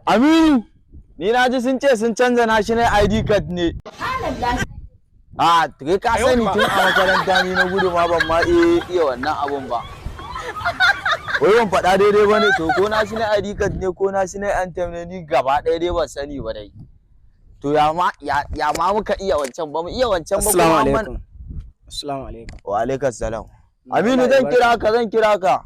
Aminu, ni na ji sun ce sun canza national ID card ne. A, kai ka sani tun a makaranta ni na gudu ma ban ma iya wannan abun ba. Wai ban faɗa daidai ba ne? To, ko national ID card ne ko national anthem ne, ni gaba ɗaya dai ban sani ba dai. To, ya ma muka iya wancan ba mu iya wancan ba Assalamu kuma an alaikum. Assalamu alaikum. Wa alaikas salam. Aminu, zan kira ka, zan kira ka.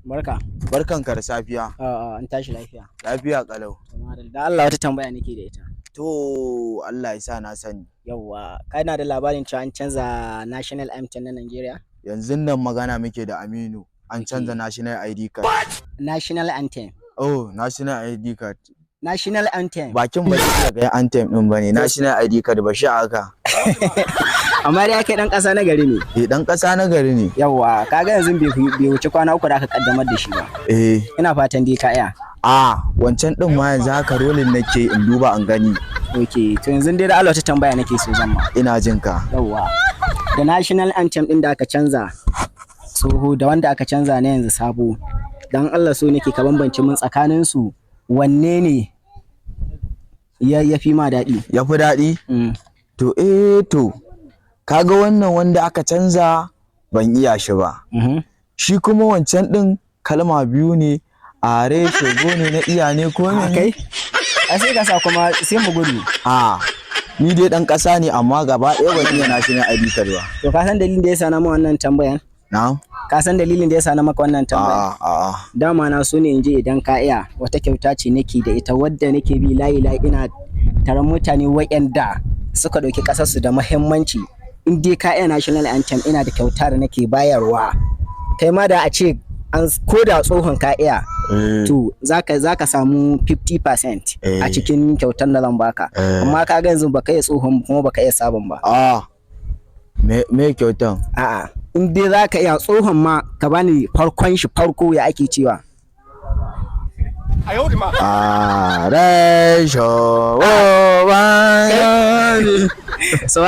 Barka. Barkanka da safiya. A'a, an tashi lafiya? Lafiya kalau. To, madalla. Da Allah, wata tambaya nake da ita. To, Allah ya sa na sani. Yawwa, kana da labarin cewa an canza national anthem na Nigeria? Yanzu nan magana muke da Aminu. An canza national ID card. National anthem. Oh, national ID card. National anthem. Bakin ba zai iya ga anthem din bane. National ID card ba shi haka. Amma dai kai dan ƙasa na gari ne. Eh, dan kasa na gari ne. Yawwa, kaga yanzu bai wuce kwana 3 da aka kaddamar da shi ba. Eh. Ina fatan dai ka iya. A, wancan din ma yanzu haka rolling nake in duba an gani. Okay, to yanzu dai da Allah wata tambaya nake so zan ma. Ina jin ka. Yawwa. Da national anthem din da aka canza tsoho da wanda aka canza na yanzu sabo. Dan Allah, so nake ka bambance mun tsakanin su, wanne ne ya fi ma daɗi? Ya fi daɗi? Mm. To, eh, to. Kaga wannan wanda aka canza ban iya shi ba. Shi kuma wancan din kalma biyu ne, are shogo ne na iya ne ko ne? Kai? Ai sai ka sa kuma sai mu gudu. A, ni dai dan ƙasa ne, amma gaba ɗaya ban iya national ID card ba. To, ka san dalilin da yasa na ma wannan tambayan? Na'am? Ka san dalilin da yasa na maka wannan tambayan? A'a, a'a. Dama na so ne in je idan ka iya, wata kyauta ce nake da ita wadda nake bi layi layi ina taron mutane waɗanda suka ɗauki ƙasarsu da muhimmanci. In dai ka iya national anthem, ina da kyauta da nake bayarwa. Kai ma da a ce an ko da tsohon ka iya, to zaka samu 50% a cikin kyautar da zan baka. Amma ka ga yanzu baka iya tsohon kuma baka iya sabon ba. A, me kyautan? A'a, in dai zaka iya tsohon ma, ka bani farkon shi, farko ya ake cewa. A resho. So